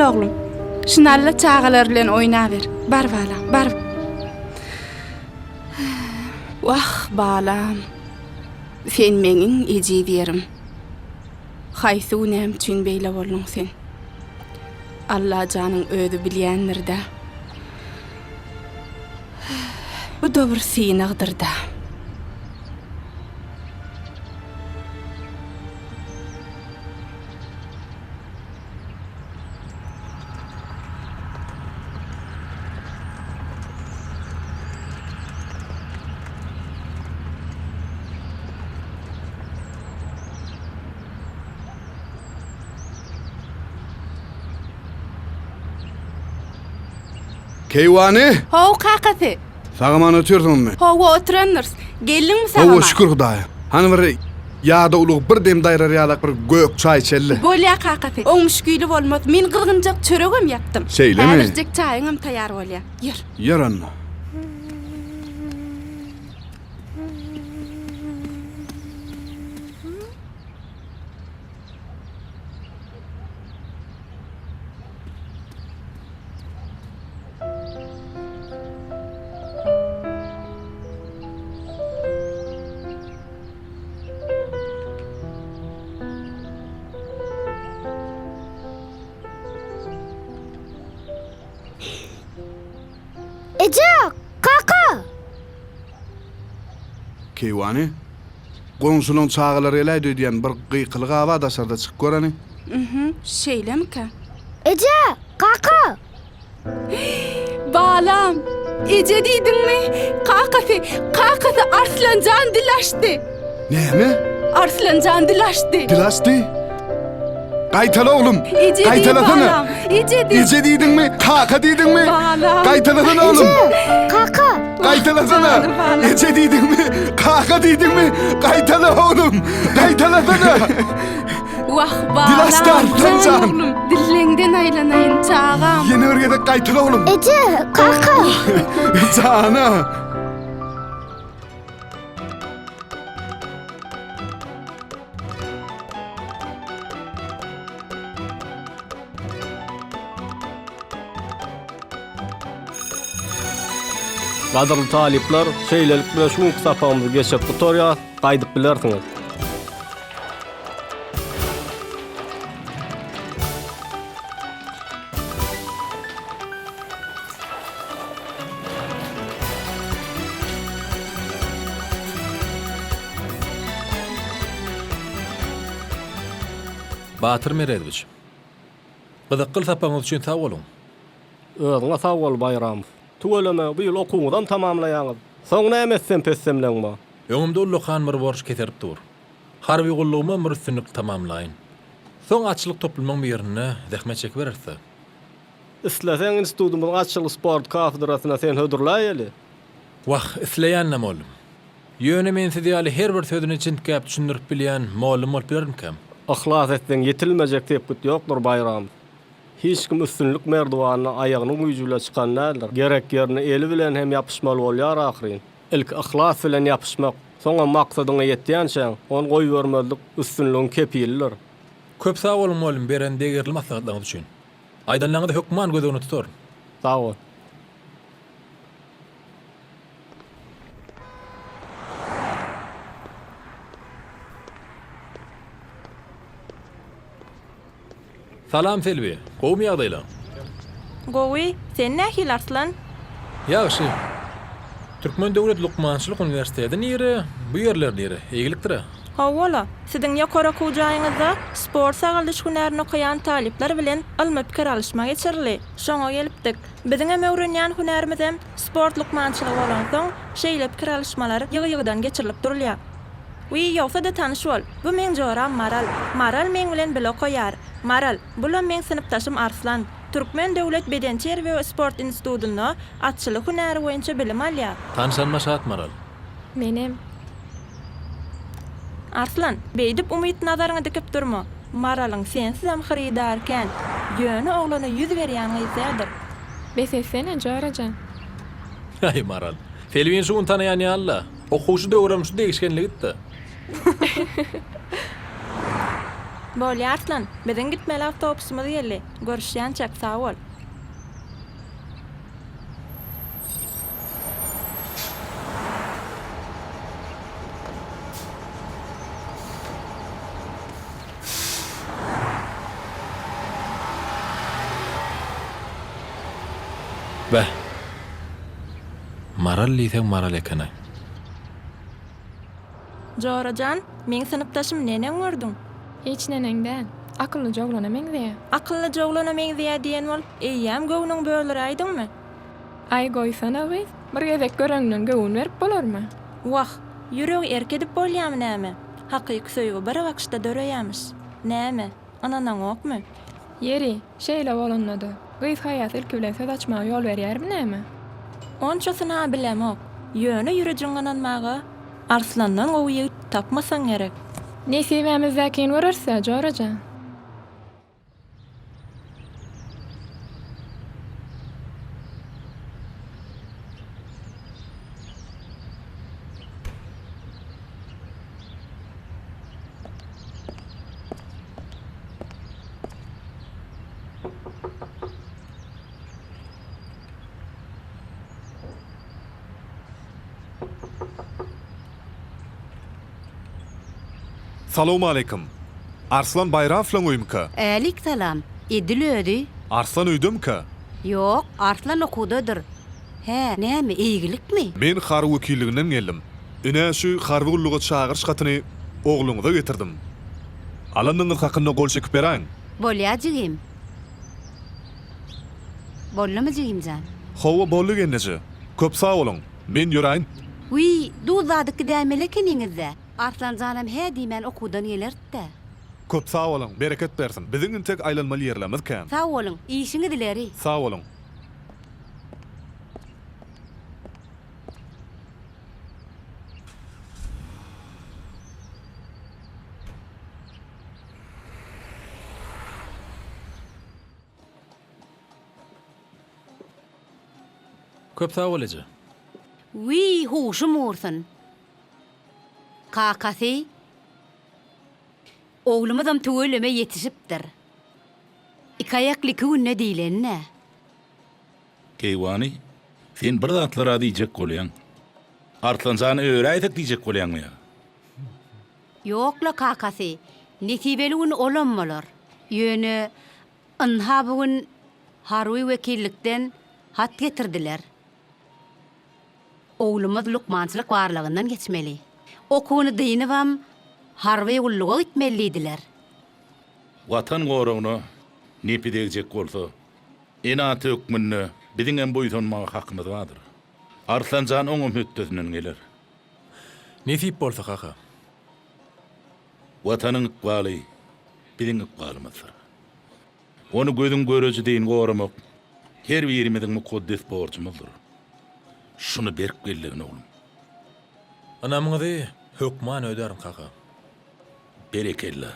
oglum. Şuny al-da çagalar bilen oýnaber. Bar balam, bar. Wah, balam. Sen meň iň ejiz ýerim. Haýsy günäm üçin beýle bolduň sen? Allajanyň özi bilýändir-dä. Bu-da bir synagdyr-da. Keýwany! How, kakasy! Sag-aman otyrsyňmy? Hawa, oturandyrys. Geldiňmi sag-aman? Hawa, şükür Hudaýa. Hany bir ýadawlygy bir dem daýrar ýalak bir gök çaý içeli. Bolýa, kakasy. Oň müşgili bolmaz. Men gyzgynjak çöregem ýapdym. Şeýlemi? Häzirjek çaýyňam taýýar bolýa. Ýör. Ýör onda. Eje, kaka! Keýwany, goňşulaň çagalary geläýdi öýdýän, bir gykylyk aba daşarda çykyp gör hany. Mhm, şeýlemikä? Eje, kaka! Balam, eje diýdiňmi? Kakasy, kakasy Arslan jan dil açdy. Näme? Arslan jan dil açdy. Dil açdy? Gaýtala oglum. Eje diý Gaýtalasana. balam. Eje diý. Eje diýdiňmi? Kaka diýdiňmi? Balam. Gaýtalasana oglum. Eje, kaka! Gaýtalasana. Janym balam. Eje diýdiňmi? Kaka diýdiňmi? Gaýtala oglum. Gaýtalasana. Wah, Dil açdy balam, Arslan jan jan. oglum. Dilleňden aýlanaýyn, çagam. Ýene bir gezek gaýtala oglum. Eje, kaka! Jana. Gadyrly talyplar, şeýlelik bilen şu günki sapagymyzy geçirip gutarýas, gaýdyp bilersiňiz. Batyr Meredowiç, gyzykly sapagyňyz üçin sag boluň. Özüňe sag bol, Baýramow. Tüweleme, bu ýyl okuwyňyzam tamamlaýaňyz. Soň näme etsem-pessemleň bar? Öňümde ullakan bir borç keserip dur. Harby gullugymam bir üstünlikli tamamlaýyn. Soň atçylyk toplumyň birinde zähmet çekibereris-dä. Isleseň, institutymyzyň atçylyk sport kafedrasyna seni hödürläýeli. Wah, isleýän-dä mollum. Ýöne men siz ýaly her bir sözüni çintgäp düşündirip bilýän mollum bolup bilermikäm? Yhlas etseň ýetilmejek sepgit ýokdur, Baýram. Hiç kim üstünlik merdiwanyna aýagynyň güýji bile çykan däldir. Gerek ýerine eli bilen hem ýapyşmaly bolýar ahyryn. Ilki yhlas bilen ýapyşmak, soňam maksadyňa ýetýänçäň, ony goýbermezlik üstünligiň kepilidir. Köp sag boluň mollum beren degerli maslahatlaryňyz üçin. Aýdanlaryňyzy hökman göz öňünde tutaryn. Sag bol. Salam Selbi, gowumy ýagdaýlaň? Gowy, sen nähili Arslan? Ýagşy. Türkmen döwlet lukmançylyk uniwersiteti nire, bu ýerler nire, eýgilikdir-ä? Hawa-la, siziň ýokary okuw jaýyňyzda sport-sagaldyş hünärini okaýan talyplar bilen ylmy pikir alyşma geçirildi. Şoňa gelipdik. Biziňem öwrenýän hünärimizem sport lukmançylygy bolansoň, şeýle pikir alyşmalar ýygy-ýygydan geçirilip durulýar. Wiý, ýogsa-da tanyş bol, bu meň joram Maral. Maral meň bilen bile okaýar. Maral, bulam meň synpdaşym Arslan. Türkmen döwlet bedenterbiýe we sport institutynda atçylyk hünäri boýunça bilim alýar. Tanyşanyma şat Maral. Menem. Arslan, beýdip umyt nazaryňy dikip durma. Maralyň sensizem hyrydary kän. Ýöne oglana ýüz berýän gyz däldir. Bes etsene, jorajan. Aý, Maral. Selbini şu gün tanaýan ýaly-la. Okuwçy döwrem şu degişgenligit-dä. Bolýa Arslan, biziň gitmeli awtobusymyz geldi. Görüşýänçäk sag bol. Beh. Maral diýseň maral eken-aý. Jora jan, meň synpdaşym neneň gördüň? Hiç neneň däl. Akyllyja oglana meňzeýä. Akyllyja oglana meňzeýä diýen bolup, eýýäm göwnüň bölüräýdiňmi? Aý goýsana gyz, bir gezek göreňden göwün berip bolarmy? Wah, ýüregi erk edip bolýamy näme? Hakyky söýgi bir bakyşda döreýämiş. Näme, ynanaňokmy? Ýeri, şeýle bolanda-da, gyz haýasy ilki bilen söz açmaga ýol berýärmi näme? Onçasyny-a bilemok. Ýöne ýürejiň ynanmaga Arslandan gowy ýigit tapmasaň gerek. Nesibämizdäkini göreris-dä, jora jan. Salowmaleýkim. Arslan Baýramowlaň öýmükä? Älik salam. Edil özi. Arslan öýdemika? Ýok, Arslan okuwdadyr. Hä, näme, eýgilikmi? Men harby wekilliginden geldim. Ine, şu harby gulluga çagyryş hatyny ogluňyza getirdim. Alandygyňyz hakynda gol çekip beräýiň. Bolýa, jigim. Boldumy, jigim jan? Hawa, boldy gelneje. Köp sag boluň. Men ýöräýin. Wiý, duz dadyp gidäýmeli ekeniňiz-dä. Arslan janam hä diýmän okuwdan gelerdi-dä. Köp sag boluň, bereket bersin. Biziň intek aýlanmaly ýerlerimiz kän. Sag boluň, işiňiz ileri. Sag boluň. Köp sag bol eje. Wiý, huşum ursun. Kakasy, Oglumyzam tüweleme ýetişipdir. Iki aýakly iki günde diýleni-dä. Keýwany, sen bir zatlar-a diýjek bolýaň. Arslan jany öräýsek diýjek bolýaňmy ýa? Ýok-la, kakasy, nesibeli gün olam bolar. Ýöne, ynha bu gün harby wekillikden hat getirdiler. Oglumyz lukmançylyk barlagyndan geçmeli. Okuwyny dynybam, harby gulluga gitmeli diýdiler. Watan goragyna nepi degjek bolsa, ene-ata hökmünde biziňem buýsanmaga hakymyz bardyr. Arslan jan oňam hötdesinden geler. Nesip bolsa, kaka. Watanyň ykbaly biziň ykbalymyzdyr. Ony gözüň göreji deýin goramak her birimiziň mukaddes borjumyzdyr. Şuny berk bellegin, oglum. Ynamyňyzy hökman ödärin, kaka. Berekella.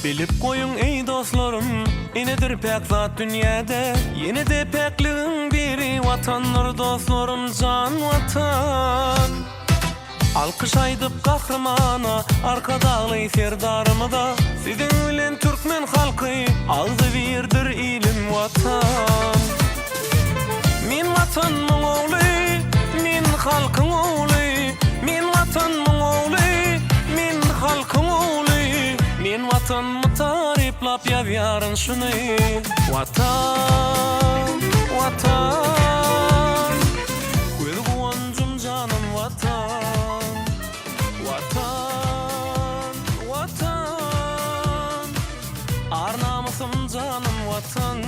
Bilip goýuň eý dostlarym, Enedir päk zat dünýäde, Ýene-de päkligiň biri Watandyr dostlarym jan Watan. Alkyş aýdyp gahrymana, Arkadagly Serdarymyza, Siziň bilen türkmen halky, Agzybirdir ilim Watan. Men Watanmyň ogly, men halkyň ogly, Men Watanmyň ogly, men halkyň ogly, Men Watanmy taryplap ýazýaryn şuny. Watan, Watan, göz guwanjym janym Watan, Watan, Watan, ar-namysym janym Watan.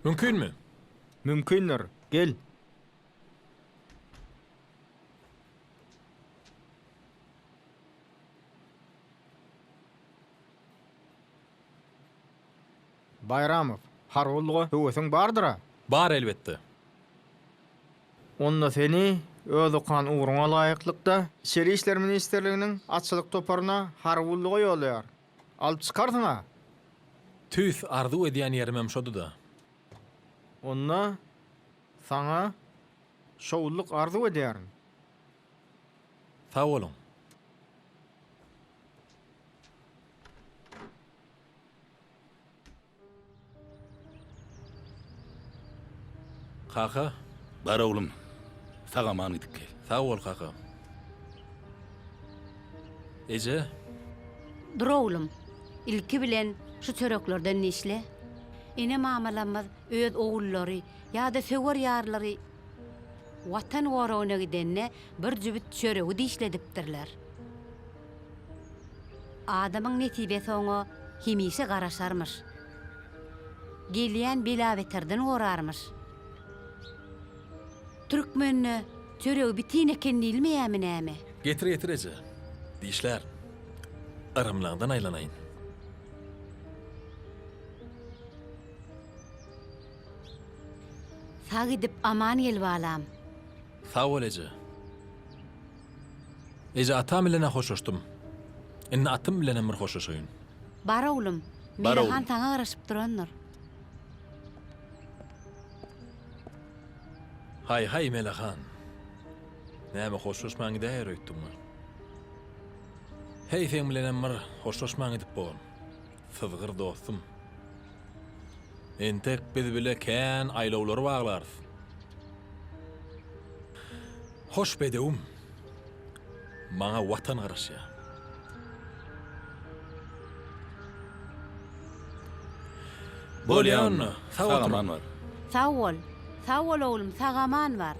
Mümkinmi? Mümkindir. Gel. Baýramow, harby gulluga höwesiň bardyr-a? Bar elbetde. Onda seni öz okan ugruňa laýyklykda Içeri işler ministrliginiň atçylyk toparyna harby gulluga ýollaýar. Alyp çykarsyň-a. Tüýs arzuw edýän ýerimem şody-da. Onda saňa şowlulyk arzuw edýärin. Sag boluň. Kaka. Bar oglum, sag-aman gidip gel. Sag bol, kaka. Eje. Dur oglum, ilki bilen şu çöreklerden dişle. Ene-mamalarymyz öz ogullary ýa-da söwer ýarlary Watan goragyna gidende bir jübüt çöregi dişledipdirler. Adamyň nesibesi oňa hemişe garaşarmyş. Gelýän bela-beterden gorarmyş. Türkmende çöregi bitin eken diýilmeýärmi näme? Getir, getir eje. Dişlärin. Yrymlaňdan aýlanaýyn. Sag gidip aman gel balam. Sag bol eje. Eje atam bilen-ä hoşlaşdym. Indi atym bilenem bir hoşlaşaýyn. Bar oglum. Bar Melehan oglum. saňa garaşyp durandyr. Haý haý Melehan. Näme hoşlaşman gidäýer öýtdüňmi? Heý seň bilenem bir hoşlaşman gidip bor. Syzgyr dostum. Entek biz bile kän aýlawlary baglarys. Hoş bedewim. Maňa Watan garaşýar. Bolýa onda. Sag Sag aman bar. Sag bol. Sag bol oglum, sag-aman bar.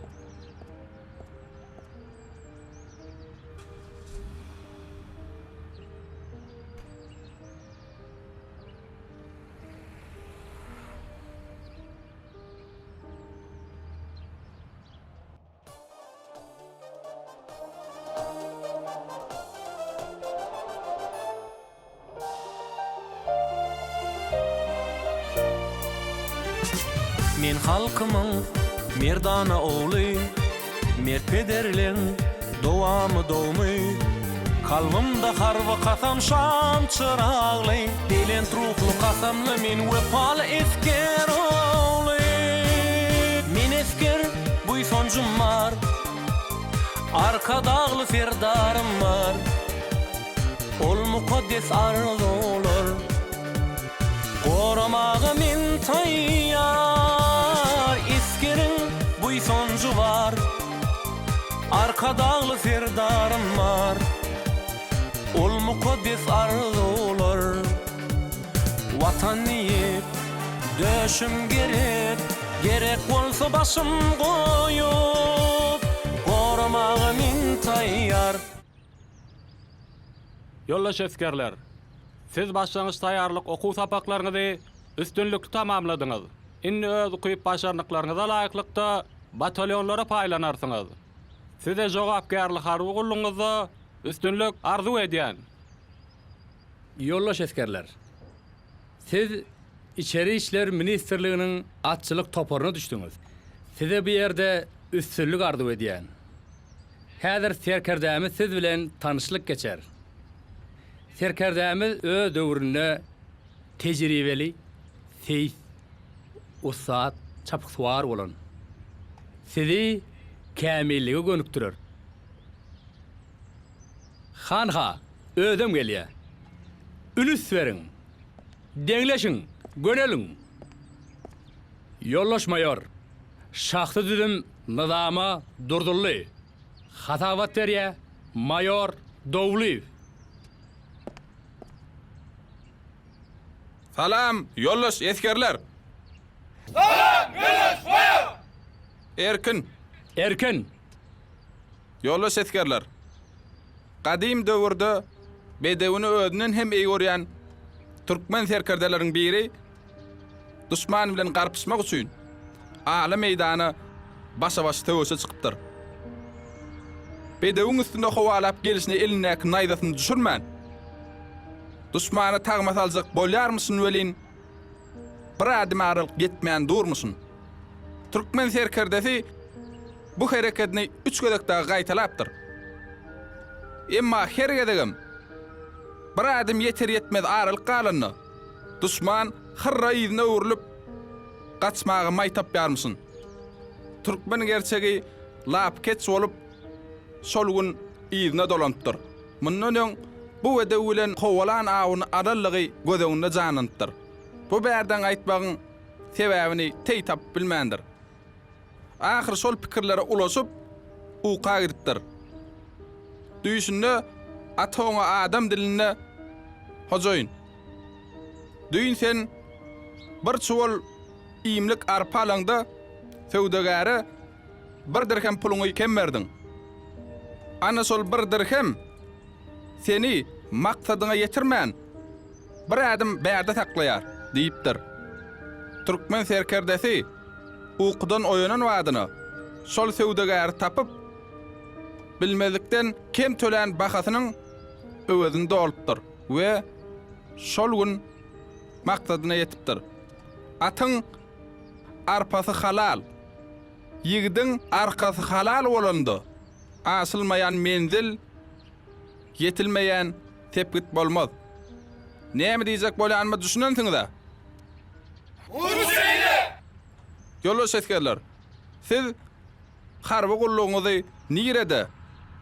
Men halkymyň merdana ogly, Mert pederleň dowamy dogmy. Kalbymda harby kasam şam çyragly, Belent ruhly kasamly men wepaly esger ogly. Men esger buýsanjym bar, Arkadagly Serdarym bar. Ol mukaddes arzuwlar Goramaga men taýýar Esgeriň buýsanjy bar Arkadagly Serdarym bar Ol mukaddes arzuwlar Watan diýip döşüm gerip Gerek bolsa başym goýup Goramaga men taýýar. Ýoldaş esgerler! Siz başlangyç taýýarlyk okuw sapaklaryňyzy üstünlikli tamamladyňyz. Indi öz ukyp-başarnyklaryňyza laýyklykda batalýonlara paýlanarsyňyz. Size jogapkärli harby gullugyňyzda üstünlik arzuw edýän! Ýoldaş esgerler! Siz Içeri işler ministrliginiň atçylyk toparyna düşdüňiz. Size bu ýerde üstünlik arzuw edýän. Häzir serkerdämiz siz bilen tanyşlyk geçer. Serkerdämiz öz döwründe tejribeli seýis, ussat çapyksuwar bolan. Sizi kämillige gönükdirer. Hanha, özem gelýär. Ünüs beriň! Deňleşiň, göneliň! Ýoldaş maýor, şahsy düzüm nyzama durduldy. Hasabat berýär maýor Dowlyýew. Salam, ýoldaş esgerler! Salam, ýoldaş maýor! Erkin! Erkin! Ýoldaş esgerler! Gadym döwürde bedewini özünden hem eý görýän türkmen serkerdeleriň biri duşman bilen garpyşmak üçin ala meýdana başa-baş söweşe çykypdyr. Bedewiň üstünde howalap gelşine elindäki naýzasyny düşürmän, duşmana tagma saljak bolýarmyşyn welin, bir ädim aralyk ýetmän durmuşyn. Türkmen serkerdesi bu herekedini üç gezek dagy gaýtalapdyr. Emma her gezegem. Bir ädim ýeter-ýetmez aralyk galanda, duşman hyrra yzyna öwrülip, gaçmaga maý tapýarmyşyn. Türkmen gerçegi lapykeç bolup, şol gün yzyna dolanypdyr. Mundan öň bu bedew bilen kowalan awyny alanlygy göz öňünde janlanypdyr. Bu bärden gaýtmagyň sebäbini teý tapyp bilmändir. Ahyry şol pikirlere ulaşyp, uka gidipdir. Düýşünde ata oňa adam dilinde, Hojaýyn, düýn sen bir çuwal iýmlik arpa alaňda, söwdagäre bir dirhem puluňy kem berdiň. Ana şol bir dirhem seni maksadyňa ýetirmän, bir ädim bärde saklaýar, diýipdir. Türkmen serkerdesi ukudan oýanan badyna şol söwdagäri tapyp, bilmezlikden kem tölän bahasynyň öwezini dolupdyr we şol gün maksadyna ýetipdir. Atyň arpasy halal, ýigidiň arkasy halal bolanda, aşylmaýan menzil, ýetilmeýän sepgit bolmaz. Näme diýjek bolýanyma düşünensiňiz-ä? Ýoldaş esgerler, siz harby gullugyňyzy nirede,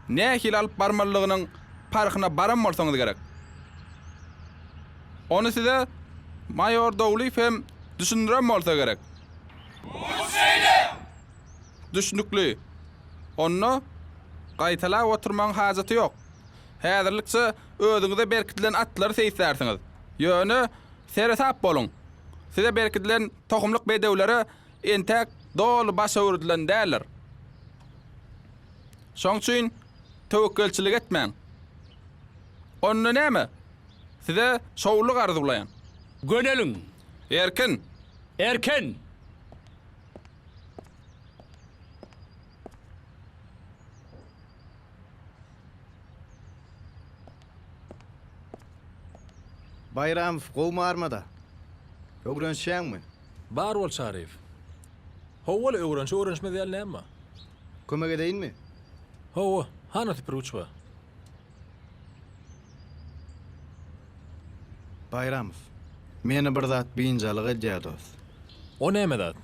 nähili alyp barmalydygynyň parhyna baran bolsaňyz gerek. Ony size maýor Dowlyýew hem düşündiren bolsa gerek. Düşnükli. Onda gaýtalap oturmagyň hajaty ýok. Häzirlikçe özüňize berkidilen atlary seýislärsiňiz. Ýöne seresap boluň! Size berkidilen tohumlyk bedewlere entäk doly baş öwrüdilen däldir. Şoň üçin töwekgelçilik etmäň. Onda näme? Size şowlulyk arzuwlaýan. Göneliň! Erkin! Erkin! Baýramow gowmy armada? Öwrenişýäňmi? Bar bol Çaryýew. Howwa-la öwrenşe öwrenişmez ýaly näme bar? Kömek edeýinmi? Hawa, hana süpürgiç bar. Baýramow, meni bir zat biynjalyk edýär dos. O näme zat?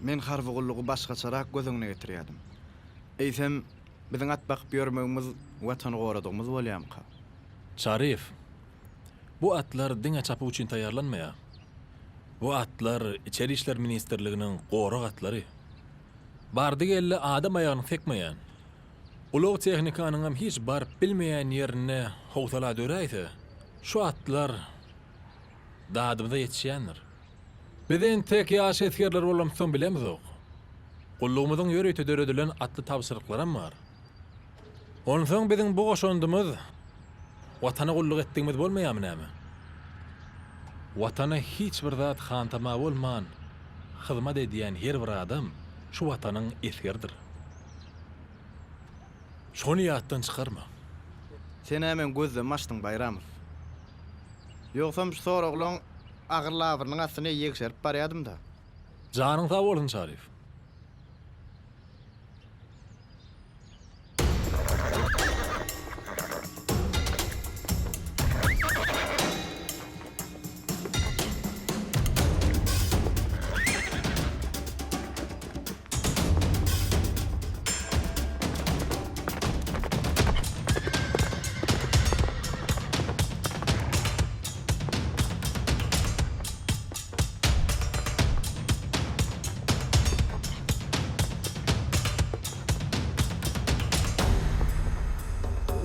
Men harby gullugy başgaçarak göz öňüne getirýärdim. Eýsem, biziň at bakyp ýörmegimiz Watany goradygymyz bolýarmyka? Çaryýew, bu atlar diňe çapuw üçin taýýarlanmaýar. Bu atlar Içeri işler ministrliginiň gorag atlary. Bardy-geldi adam aýagyny sekmeýän, ulag tehnikanyňam hiç baryp bilmeýän ýerinde howsala döräýse, şu atlar dadymyza ýetişýändir. Biz entek ýaş esgerler bolamyzsoň bilemizok. Gullugymyzyň ýörite döredilen atly tabşyryklaram bar. Onsoň biziň bu goşandymyz Watana gulluk etdigimiz bolmaýarmy näme? Watana hiç bir zat hantama bolman hyzmat edýän her bir adam şu Watanyň esgeridir. Şony ýatdan çykarma. Sen-ä meň gözlemimi açdyň, Baýramow. Ýogsam şu soraglaň agyr labyrynyň astyna ýegşerip barýadym-da. Janyň sag bolsun, Çaryýew.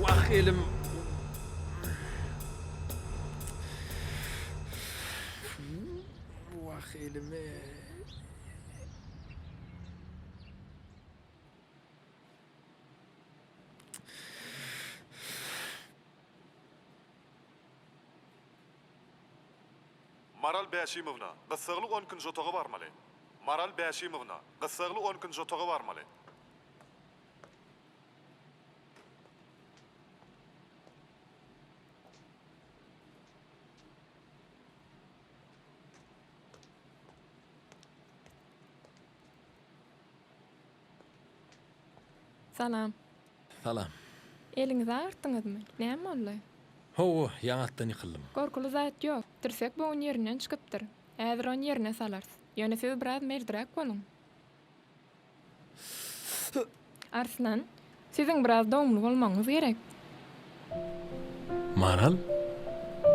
Wah elim. Wah elime. Maral Bäşimowna, gyssagly on ikinji otaga barmaly. Maral Bäşimowna, gyssagly on ikinji otaga barmaly. Salam. Salam. Eliňizi agyrtdyňyzmy? Näme boldy? Hawa, ýaňy atdan ýykyldym. Gorkuly zat ýok. Tirsek bogun ýerinden çykypdyr. Häzir ony ýerine salarys. Ýöne siz biraz merdiräk boluň. Arslan, siziň biraz dogumly bolmagyňyz gerek. Maral,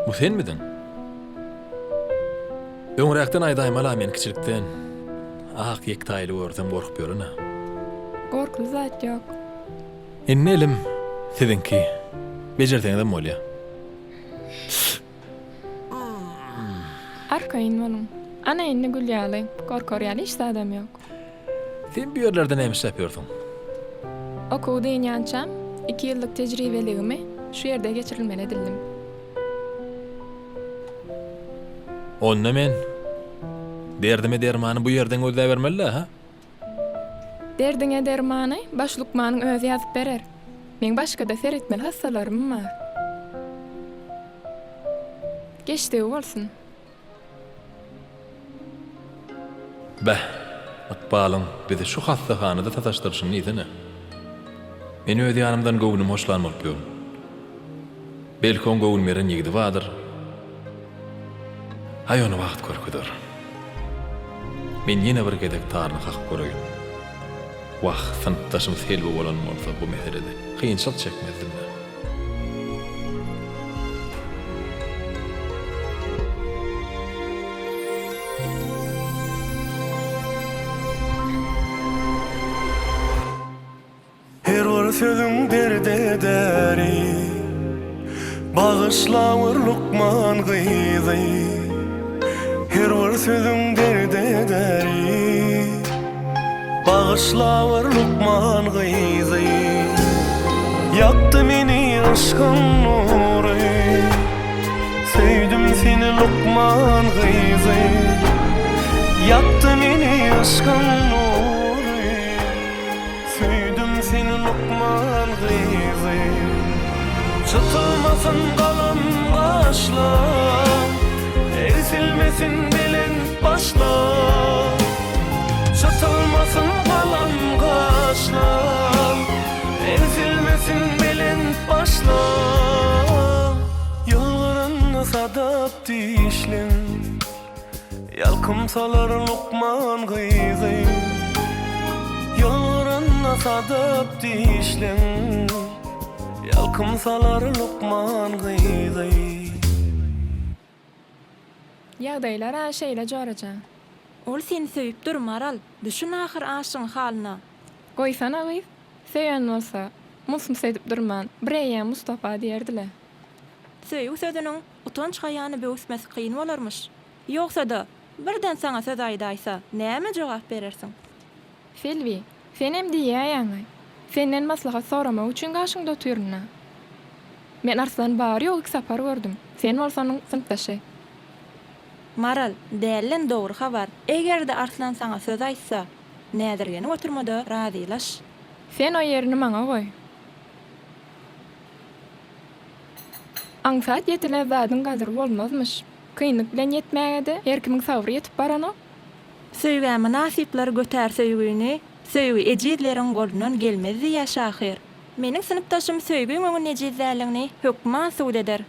bu senmidiň? Öňräkden aýdaýmaly-a men kiçilikden ak ýektaýly görsem gorkup ýören-ä. Gorkuly zat ýok. Indi elim siziňki. Bejerseňizem bolýa. Arkaýyn boluň. Ana indi gül ýaly, gorkar ýaly hiç zadam ýok. Sen bu ýerlerde näme işläp ýörsüň? Okuw dynýançam, iki ýyllyk tejribeligimi şu ýerde geçirilmeli edildim. Onda men derdime dermany bu ýerden gözläbermeli-dä, hä? Derdiňe dermany baş lukmanyň özi ýazyp berer. Meň başga-da seretmeli hassalarym bar. Geçdigi bolsun. Beh, ykbalyň bizi şu hassahanada sataşdyryşyny diýsene. Men öz ýanymdan göwnüm hoşlan bolup ýörün. Belki oň göwün beren ýigidi bardyr. Aý ony wagt görkezer. Men ýene bir gezek taryny kakyp göreýin. Wah, synpdaşym Selbi bolan bolsa bu meselede kynçylyk çekmezdim-dä. Her bir sözüň derde däri, Bagyşlawur lukman gyzy. Her bir sözüň derde däri, Bagyşlawur lukman gyzy. Ýakdy meni yşkyň nury, Söýdüm seni lukman gyzy. Ýakdy meni yşkyň nury. Söýdüm seni lukman gyzy Çytylmasyn galam gaşlar Egsilmesin belent başlar Çytylmasyn galam gaşlar Egsilmesin belent başlar Ýylgyranda sadap dişliň Ýalkym salar lukman gyzy Ýylgyranda sadap dişleň Ýalkym salar lukman gyzy. Ýagdaýlar-a şeýle jorajan. Ol seni söýüp dur, Maral. Düşün ahyr aşygyň halyna. Goýsana gyz, söýen bolsa, mus-mus edip durman, bireýýäm Mustapa diýerdi-le. Söýgi sözüniň utanç-haýany böwüsmesi kyn bolarmyş. Ýogsa-da, birden saňa söz aýdaýsa, näme jogap berersiň? Selbi, senem diýýäýäňaý. Senden maslahat soramak üçin gaşyňda otyryn-a. Men Arslany bary-ýogy iki sapar gördüm. Sen bolsa onuň synpdaşy. Maral, dälden dogry habar. Eger-de Arslan saňa söz aýtsa, näzirgenip oturma-da, razylaş. Sen o ýerini maňa goý. Aňsat ýetilen zadyň gadyry bolmazmyş. Kynlyk bilen ýetmäge-de her kimiň sabry ýetip baranok. Söýgä mynasyplar götär söýgüni, Söýgi ejizleriň golundan gelmez diýýär şahyr. Meniň synpdaşym söýgiň öňünde ejiz däldigini hökman subut eder.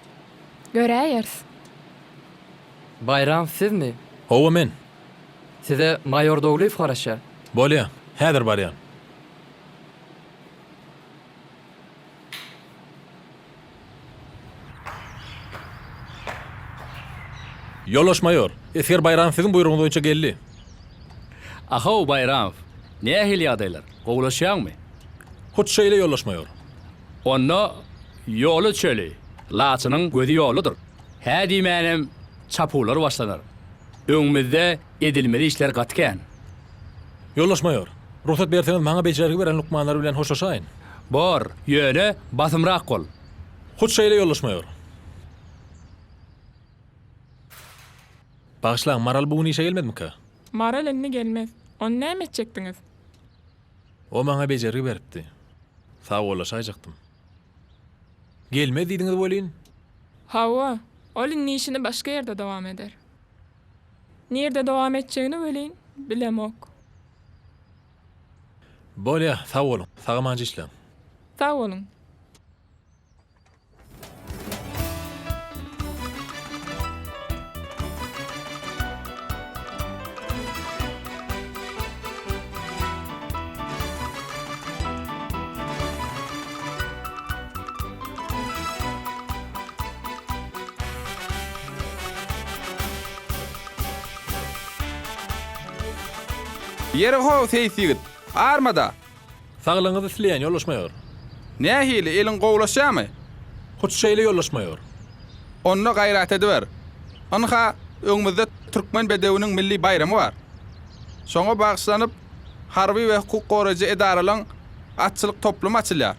Göräýeris. Baýram sizmi? Hawa men. Size maýor Doglyýew garaşýar. Bolýa, häzir barýan. Ýoldaş maýor, esger Baýramow siziň buýrugyňyz boýunça geldi. Ahow, Baýramow! Nähili ýagdaýlar? Gowulaşýaňmy? Hut şeýle, ýoldaş maýor. Onda ýola çöli. Laçynyň gözi ýoldadyr. Hä diýmänem çapuwlar başlanar. Öňümizde edilmeli işler gaty kän. Ýoldaş maýor, rugsat berseňiz maňa bejergi beren lukmanlar bilen hoşlaşaýyn. Bor, ýöne basymrak bol. Hut şeýle ýoldaş maýor. Bagyşlaň, Maral bu gün işe gelmedimikä? Maral indi gelmez. Ony näme etjekdiňiz? O maňa bejergi beripdi. Sagbollaşaýjakdym. Gelmez diýdiňiz welin. Hawa, ol indi işini başga ýerde dowam eder. Nirde dowam etjegini welin, bilemok. Bolýa, sag boluň. Sag-amanca işläň. Sag boluň. Ýeri-how, seýis ýigit, arma-da! Saglygyňyzy isleýän, ýoldaş maýor. Nähili, eliň gowulaşýarmy? Hut şeýle, ýoldaş maýor. Onda gaýrat ediber. Ynha, öňümizde Türkmen bedewiniň milli baýramy bar. Şoňa bagyşlanyp, harby we hukuk goraýjy edaralaryň atçylyk toplumy açylýar.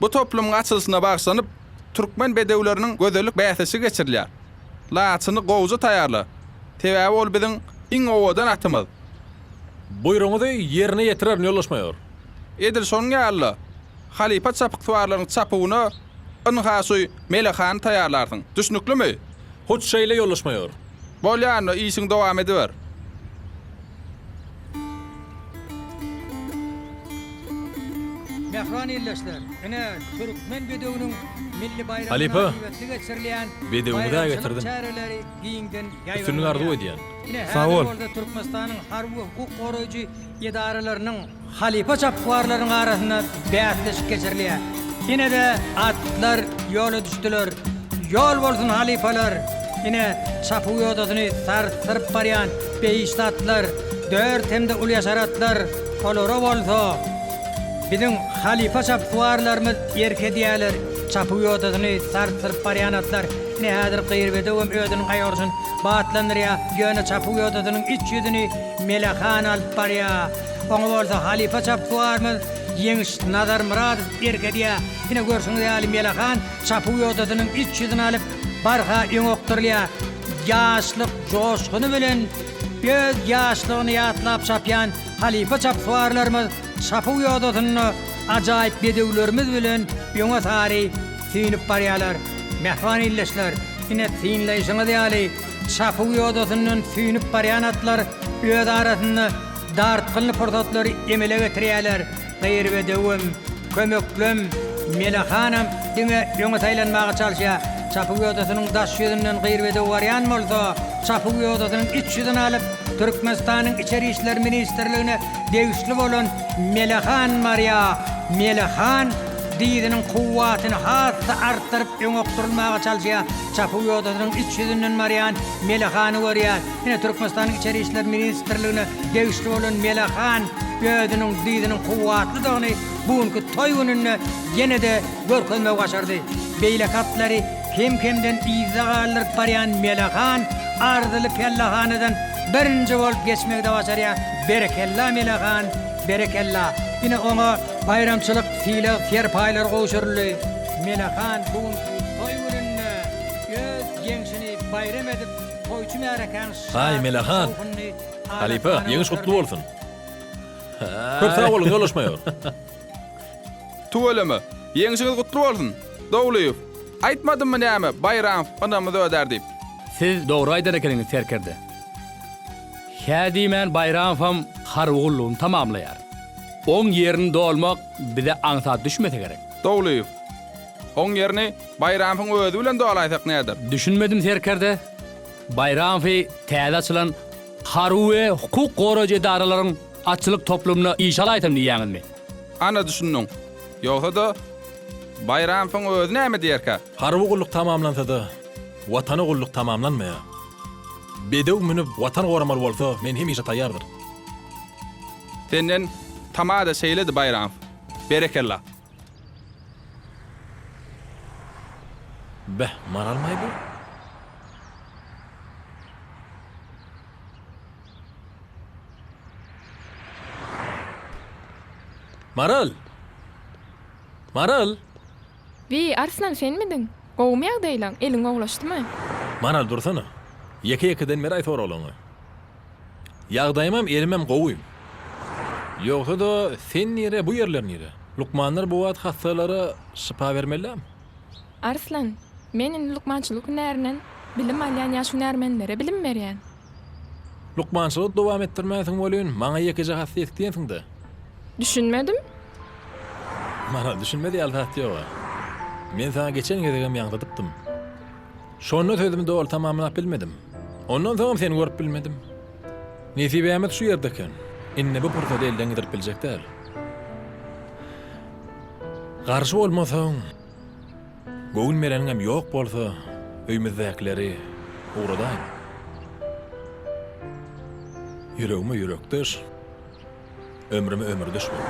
Bu toplumyň açylyşyna bagyşlanyp, türkmen bedewleriniň gözellik bäsleşigi geçirilýär. Laçyny gowuja taýýarla. Sebäbi ol biziň iň owadan atymyz. Buýrugyňyzy ýerine ýetirerin, ýoldaş maýor. Edil şonuň ýaly-da, halypa çapyksuwarlaryň çapuwyna ynha şu melehany taýýarlarsyň. Düşnüklimi? Hut şeýle, ýoldaş maýor. Bolýa onda, işiňi dowam ediber. Mähriban ildeşler, ine, Türkmen bedewiniň milli baýramy Halypa, mynasybetli geçirilýän bedewiňizi-ä baýramçylyk getirdim. çäreleri giňden Üstünlik arzuw ýaýbaňlanýar. edýän. Ine, Sag häzir bol. bolsa Türkmenistanyň harby we hukuk goraýjy edaralarynyň halypa çapyksuwarlarynyň arasynda bäsleşik geçirilýär. Ine-de, atlar ýola düşdüler. Ýol bolsun, halypalar! Ine, çapuw ýodasyny sarsdyryp barýan behişdi atlar, dört hem-de ulyýaşar atlar, olara bolsa biziň halypa çapyksuwarlarymyz erk edýärler. Çapuw ýodasyny sarsdyryp barýan atlar, ine, häzir gyr bedewem özüniň aýorşyny batlandyrýar, ýöne çapuw ýodasynyň iç ýüzüni Mele han alyp barýar. Oňa bolsa halypa çapyksuwarymyz Ýeňiş Nazarmyradow erk edýär. Ine, görşüňiz ýaly, Mele han çapuw ýodasynyň iç ýüzüni alyp, barha öňe okdurylýar. Ýaşlyk joşguny bilen öz ýaşlygyny ýatlap çapýan halypa çapyksuwarlarymyz çapuw ýodasynda ajaýyp bedewlerimiz bilen öňe sary süýnüp barýarlar. Mähriban ildeşler, ine, synlaýşyňyz ýaly, çapuw ýodasyndan süýnüp barýan atlar öz arasynda dartgynly pursatlary emele getirýärler. Gyr bedewem, kömeklem, Mele hanam diňe öňe saýlanmaga çalyşýar. Çapuw ýodasynyň daş ýüzünden gyr bedew barýan bolsa, çapuw ýodasynyň iç ýüzüni alyp, Türkmenistanyň Içeri işler ministrligine degişli bolan Mele han barýar. Mele han dyzynyň kuwwatyny has-da artdyryp öňe okdurylmaga çalyşýar. Çapuw ýodasynyň iç ýüzünden barýan Mele hany görýär. Ine, Türkmenistanyň Içeri işler ministrligine degişli bolan Mele han özüniň dyzynyň kuwwatlydygyny bu günki toý gününde ýene-de görkezmegi başardy. Beýleki atlary kem-kemden yzda galdyryp barýan Mele han arzyly pellehanadan birinji bolup geçmegi-de başarýar. Berekella, Mele han, berekella! Ine, oňa baýramçylyk sylag-serpaýlary gowşuryldy. Mele han bu günki toý gününde öz ýeňşini baýram edip, toýçy märekäň Haý, Mele han! şatlyk-şowhunyny Halypa, arasyna ýeňiş gutly oturdy. bolsun! Köp sag boluň, ýoldaş maýor! Tüweleme! Ýeňşiňiz gutly bolsun! Dowlyýew, Aýtmadymmy näme, Baýramow ynamyzy ödär diýip. Siz dogry aýdan ekeniňiz, serkerde. Hä diýmän Baýramowam harby gullugyny tamamlaýar. Oň ýerini dolmak bize aňsat düşmese gerek. Dowlyýew, Oň ýerini Baýramowyň özi bilen dolaýsak näder? Düşünmedim, serkerde. Baýramowy täze açylan harby we hukuk goraýjy edaralaryň atçylyk toplumyna işe alaýsam diýýäňizmi? Ana düşündiň. Ýogsa-da, Baýramowyň özi näme diýerkä? Harby gulluk tamamlansa-da, Watana gulluk tamamlanmaýar. Bedew münüp Watan goramaly bolsa, men hemişe taýýardyr. Senden tama-da şeýledi, Baýramow. Berekella. Beh, maralmaý bu? Maral! Maral! Wiý, Arslan senmidiň? Gowumy ýagdaýlaň, eliň gowulaşdymy? Maral dursana. Ýeke-ýekeden beräý soraglaryňy. Ýagdaýymam, elimem gowy. Ýogsa-da, sen nire, bu ýerler nire? Lukmanlar bu wagt hassalara şypa bermelilämi? Arslan, men indi lukmançylyk hünärinden bilim alýan ýaş hünärmenlere bilim berýän. Lukmançylygy dowam etdirmänsiň welin, maňa ýekeje hassa ýetik diýensiň-dä. Düşünmedim. Maňa düşünmez ýaly zat ýog-a. Men saňa geçen gezegem ýaňzydypdym. Şonda sözümi doly tamamlap bilmedim. Ondan soňam seni görüp bilmedim. Nesibämiz şu ýerde eken. Indi bu pursady elden gidirip biljek däl. Garşy bolmasaň, göwün bereniňem ýok bolsa, öýümizdäkileri ugradaýyn. Ýüregime ýürekdeş. Ömrüme ömürdeş boldy.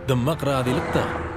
Dymmak razylyk-da.